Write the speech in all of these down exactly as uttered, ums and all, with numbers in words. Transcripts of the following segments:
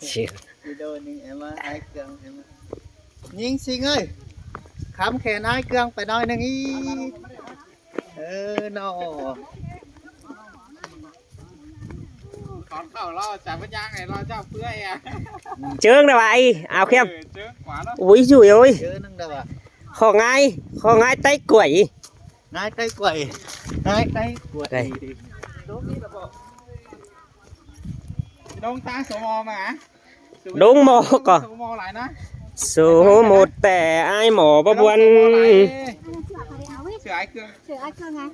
Chịu. Đi đâu nhưng em á, ai Cương em á. Nhưng Sinh ơi, khám khen ai Cương phải nói nưng ý. Ơ, nó. Còn khẩu lo chả bớt nhang này lo cho phứa à. Chướng đâu ai, áo khiêm. Ừ, chướng quá đó. Ui dùi ôi. Chướng nưng đâu à. Khó ngại, khó ngại tay quẩy. Ngại tay quẩy. Ngại tay quẩy. Đây. Đông ta số mò mà. Đông mò có. Số mò lại nè. Số một tẻ ai mò bá buôn. Sửa ai Cương. Sửa ai Cương à?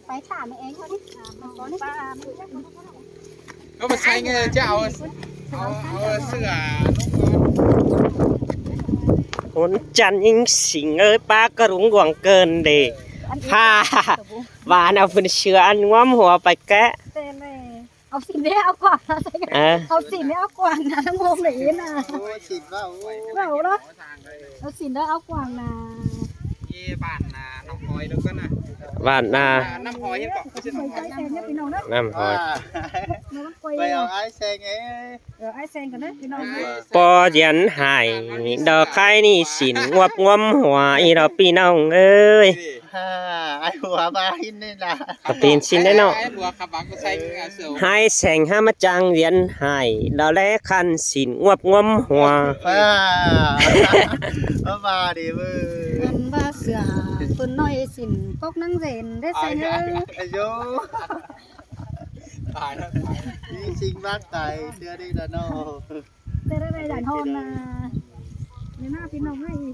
Phải tả mẹ ấy thôi đi. À, mà có đấy. Có mà xanh, ờ, chứ áo, áo, áo sửa. Ôn chăn những Sinh ơi, ba cái rúng quảng cơn để pha. Và nó phần sửa ăn ngóm hùa bạch kẽ. Tên này. Áo Sinh đấy áo quảng à? Ờ. Áo Sinh đấy áo quảng à, nó ngôm đấy nè. Ôi, Sinh vào. Vào đó. Áo Sinh đấy áo quảng à. Như bạn, à, Năm Hói đâu cơ nè. Bạn, à, à, Năm Hói hiếp cọ, chứ Năm Hói. Năm Hói. À. Nó quay. Quay à. Áo ai Sinh ấy. Ờ, ai Sinh còn đấy, thì nó. Pó dán hại, đỏ khai ní Sinh ngọp ngóm hùa, ý đó pi nong ơi. À, ai hùa ba hín đấy nè. Có tin Sinh đấy nó. Ai, ai hùa khắp bác có Sinh, à, sửa. Hai Seng há má chang dán hại, đó lẽ khăn Sinh ngọp ngóm hùa. À, ba ba đi bư. Ăn ba sửa, tuần nói Sinh cốc năng rền, đấy Seng ơi. Ai, ai, ai, ai, ai. Tài đó, tài. Đi Sinh bác tài, đưa đi là nó. Tê ra đây đàn hôn à. Nên là pin nông ấy.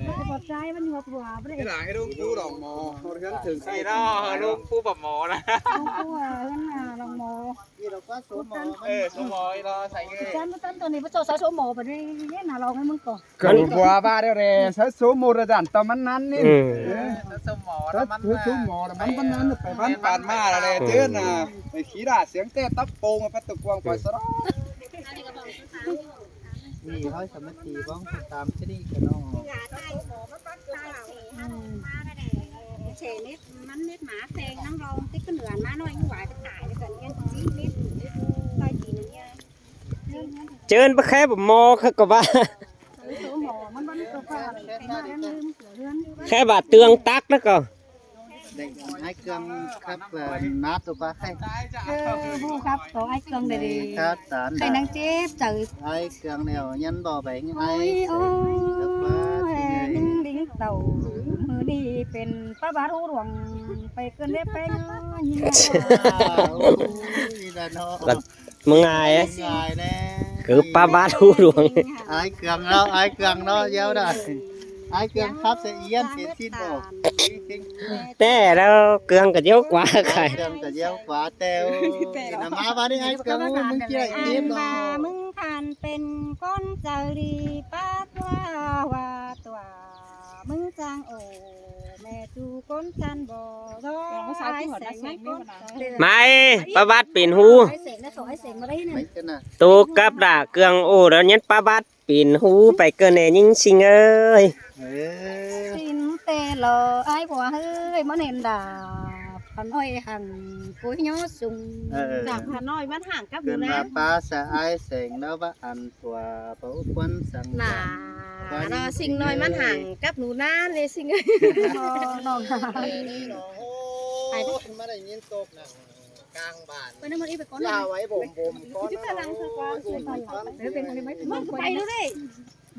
Nó có bọt trái vẫn ngọt hùa, bữa Cái đấy. Là cái đông phú đỏ mò, một cái thử Cái thách. Đó, đông phú bỏng mò nè. Đông phú, à, hơn là lòng mò. Đi đâu có số mò. Ê, số mò đi lo, xài cái. Tán, tán, tao này bắt cho sáu số mò, bữa đây, nhé, nào lòng ấy mưng cỏ. Cậu bùa ba đeo đè, sáu số một là dán tao mắn nắn ní. Ừ. Ê, sáu số mò, sáu số mò là mắn mắn nắn, phải mắn mắn mắn mà là đè chứ nè. Phải khí đà xiếng tê tóc pô mà bắt tụi quang phải sao đó. นี่เขาสามัคคีบ้องติดตามที่นี่กันเนาะ เฉยนิดมันนิดหมาแซงน้ำรองติ๊กก็เหนือมาหน่อยหวายไปขายไปก่อนเนี่ยนิดนิดใต้ดินเนี่ย Chơn bá khé bả mò khá có bá. Khé bả tương tác đó có. Ai Cương khắp, ờ, nát tụi bác hay. Ờ, hú khắp tổ ai Cương đây đi. Khắp tán. Hay năng chếp chữ. Ai Cương nẻo nhắn bỏ bánh ai. Ôi, ôi, lính tàu. Mưa đi bên pa bát hú ruộng. Phải cơn đếp bánh. Ôi, là nó. Mưng ai ấy. Mưng ai đấy. Cứ pa bát hú ruộng. Ai Cương nó, ai Cương nó, gieo đó. Ai Cương khắp sẽ yên cái xin bộ. Té đâu, Cương cả dấu quá khai. Ai Cương cả dấu quá teo. Thì là má ba đi ai Cương ơi, mưng kia lại tiếp đó. Ăn ba mưng khan bên con cháu đi pa tua hoa tua. Mưng chang ổ mẹ tu con chăn bò gió. Ai seng mắn con. Mai, pa bát pin hú. Ai seng nó sổ ai seng mà đây nè. Tô cắp đả Cương ổ đó nhét pa bát pin hú phải cơ nè những Sinh ơi. Xin tê lo ai của hơi món nền đà. Phần ơi hàng cuối nhó sung. Ờ. Đà Hà Nội bán hàng cắp Cương nè. Là pa sa ai seng nó bác ăn của bố quân sang. Nà, nó Sinh nói mắn hàng cắp nụ ná lê Sinh ơi. Nó, nó. Ai đó. Mà đây nhìn tốt nè. Cang bản. Quên nó một ít về con. Dạ, này. Váy bồm bồm con. Chứ nó phải lăng thôi qua. Ôi, ôi, ôi. Đấy, bên này mấy. Măng cứ bay nó đi.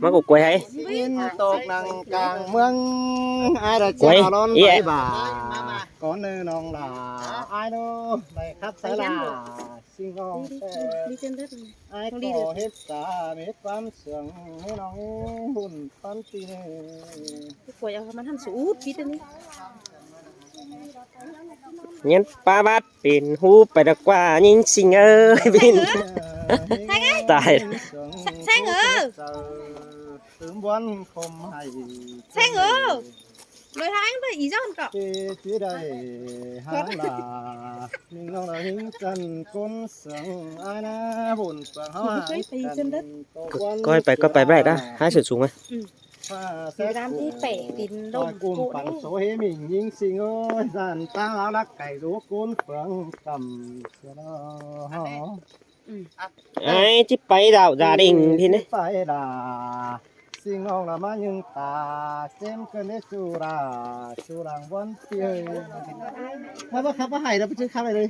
ꞌMá ꞌcọ quay hảư. Yên tộc nẳng cảng ꞌmướng, ai đã quay, chào đón ía. Bảy bà. Có nơi nòng là ai đó, này khắp sới là sinh con đi, đi, đi trên đất này. Ai không đi có được. Hết cả, hết quán xưởng, hết nòng hùn tón tin. Cái quầy ở mà ăn sụt, biết đấy. ꞌNhắng pá bát pên hú pay đa ꞌquá ꞌnhính ꞌsinh ơi, pên. Thanh ơi. Tai. Thanh ơi. Thanh ơi. Lôi háng ꞌtẹ ý ꞌdọn ꞌcọ. Ê, tí đây háng là, ꞌnhính nòng là ꞌnhính chăn cốn sướng ai ná bổn sướng háo háng chăn tổ quán. Coi pay, coi pay báy đa, hái sụn sung ơi. Ừ. Pha ꞌdám tí pẻ tín ꞌlốm cốm păng số hế mình ꞌnhính ꞌsinh ơi, dàn ꞌtáng láo lắc cải dố cốn phướng tầm sửa lo hó. Ừ. Ai, ꞌchí pay đảo gia đình thì này. Pay là, ꞌsinh nòng là ꞌmá ꞌnhắng ta, chém cơn đế chu là, chu làng ꞌvón ꞌti ơi. Khắp, khắp, khắp hài đó, chứ khắp hài đây.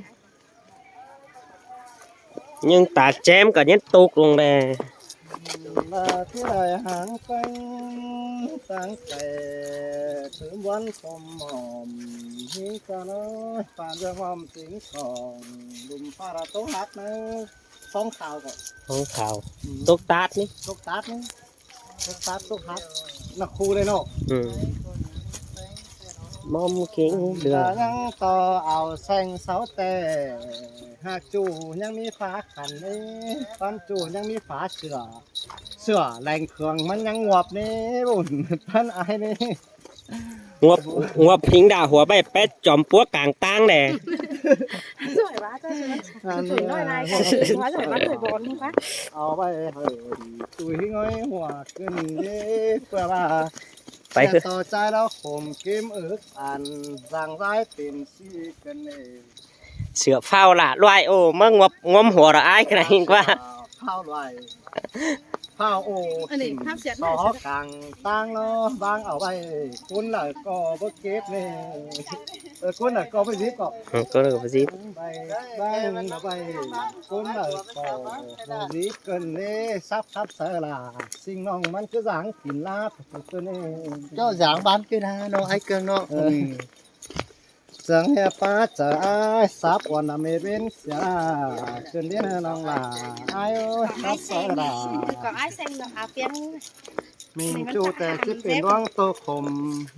ꞌNhắng ta chém cả ꞌnhắng tốc lông đe. Là thế này háng quanh, sáng tẻ, thứ ꞌvón tôm hòm, hí xa nó, phan ra hòm tính còn, đùm pha ra tốc hát nó, phong khảo rồi. Phong khảo. Ừ. Tốc tát ní. Tốc tát ní. Tốc tát, tốc hát. Nó khu đây nó. Ừ. Mong kính được. Là ꞌnhắng to ảo xanh sáu tẻ, hạc chu ꞌnhắng mí phá khăn ní, con chu ꞌnhắng mí phá sửa. Sửa lành khương ꞌmắn ꞌnhắng nguộp ní, bùn ꞌmắn ai ní. Nguộp, nguộp hính đả hua ꞌvạy pét chom púa cảng ꞌtáng đe. Giỏi quá, giỏi quá. Giỏi nói này, giỏi quá, giỏi bắn, giỏi bón, giỏi quá. Áo ꞌvạy hởi tui hính ơi hua cơn đế, ꞌpưa ꞌva. Pay ꞌhứ. Tỏ trai đó khổm kiếm ước ăn, giang dái tìm si cơn đế. Sửa phao lả loài ô, ꞌmá nguộp, nguộm hua đó ai cái này ꞌquá. Phao loài. Phao ô, anh này, thỉnh phao siết so này, siết. Cảng ꞌtáng nó vang ở ꞌvạy, cốn lở co bớt kếp nè. Ờ, cốn lở co bớt dít cọ. Ừ, cốn lở co bớt dít. Vang, vang ở ꞌvạy, cốn lở co bớt dít cơn nè, sắp khắp sới là, ꞌsinh nòng ꞌmắn cứ dáng kín láp, cơn nè. Cho dáng bán cái na, nó ai cơn nó. Ờ. Ừ. Sướng hê pá chaư ải, sáp ôn nà mê bến sia, cơn điến hê nong lả, ải ơi, sáp sới lả. Có ai xanh đó, áo piếng. Mình chu tẻ chít pên ꞌluống tô khổm,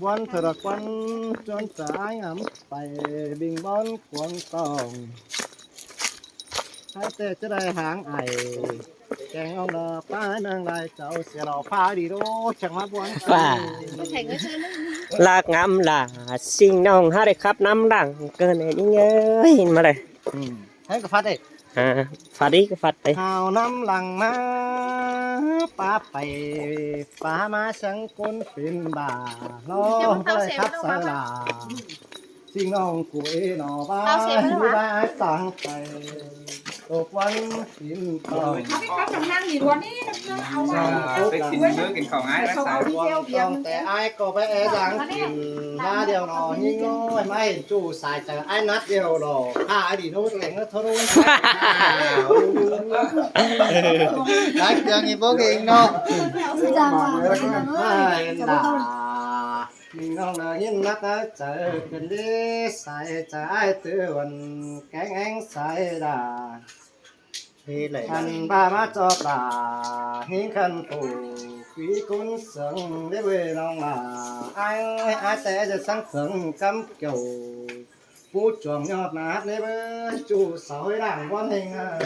ꞌvón thơ đa ꞌquăn, ꞌchón chaư ải ngắm, pay ƀing ꞌvón cuông tòng. Hái ꞌtẹ ꞌchớ đai háng ải, keng ong đa pá hái ꞌmướng lai chảu sia lỏ pha đi đô, chắng ꞌmá ꞌvón. Pha. Lác ngắm lả, ꞌsinh nong hák đảy khắp ꞌnắm lăng, cơn ꞌnị ꞌnhính ơi, ꞌmá đảy. Ừ. Háng ꞌcọ phắt đảy. À, phắt đi, ꞌcọ phắt đảy. Hao ꞌnắm lăng ꞌmá, pá pay, pá ꞌmá sắng cốn pên bà, nó, ꞌchớ ꞌmá đảy khắp sới lả. Chính ông của ê nó ba, như ba ai sáng tay, tổ quân chín tàu. Cái khắp trong hang thì luôn ý, nó cứ ao mà. Cái kín nước, kín khổng ái, cái khổng ái video. Con té ai có bé é dáng kín, ba điều nó như ngôi, mai chủ sai chờ ai nát điều đó. À, ai đi nốt lành nó thôi. Ai tiếng thì bố kinh nó. Ai đã. Mình nong nơ hin nắc á chớ cơn đi sai chớ ai tư vấn kéng éng sai đà. Ăn ba má chọp đà hin khăn phủ quý cún sướng đi về nong là ai ai té giờ sáng sướng cắm kiểu phú chuồng nhọt nát đi về chủ sáu hơi đảng quan hình à.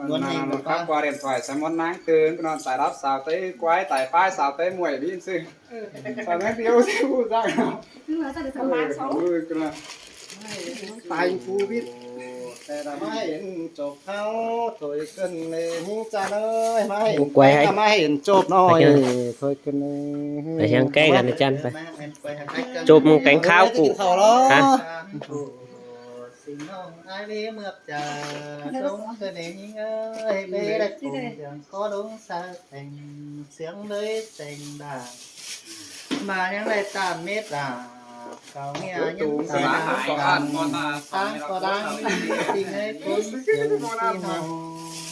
Quan hình mà khắp qua điện thoại xem món nắng từ nó tài đáp sao tới quái tài phái sao tới muội đi sư. Sao nắng tiêu sư ra. Tài phú biết. Tè là má hên chộp háo, thôi cơn lê hính cha ơi, má hên. Ủa, quay hay. Má hên chộp nó. Phải chứ. Thôi cơn lê. Phải hăng cái gần chân phải. Chộp một cánh kháo cũ. Hả? Xin hông ai lê mượp chà, sống cơn lê hính ơi, bê là cùng trường có đúng sao thành, sướng lưới thành đà. Mà những này tạm mết là Cảo nghe những tài năng có ăn, sáng có đáng, xin hãy cúng dường xin hồng.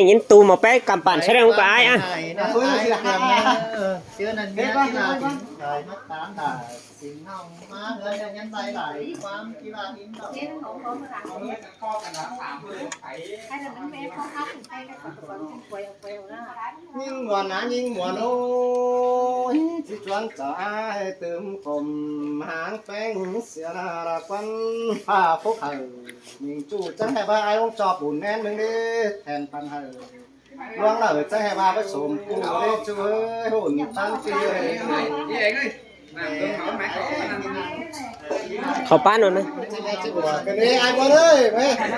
ꞌnị ꞌnhính ꞌtú ꞌmá pé ꞌcắm pản ꞌsớ ꞌnị ꞌmá pé ái á. ꞌNhính muôn ná, ꞌnhính muôn ối, ꞌchí ꞌchuốn chaư ái tứm khôm háng ꞌpéng sia ꞌla ꞌquắn ꞌphạ phúc hảư. ꞌNhính ꞌchu chắng ꞌhẹ ꞌva ái ꞌlống ꞌchọ bun ꞌmen ꞌmướng đi, then păn hảư. ꞌLuống ꞌlạ chắng ꞌhẹ ꞌva báu sôm ꞌcu đi ꞌchu ơi, hôn ꞌtáng ꞌpi ơi. Khảu ꞌpán ꞌnặn ꞌnớ. Cái này ai bớt ơi, mẹ.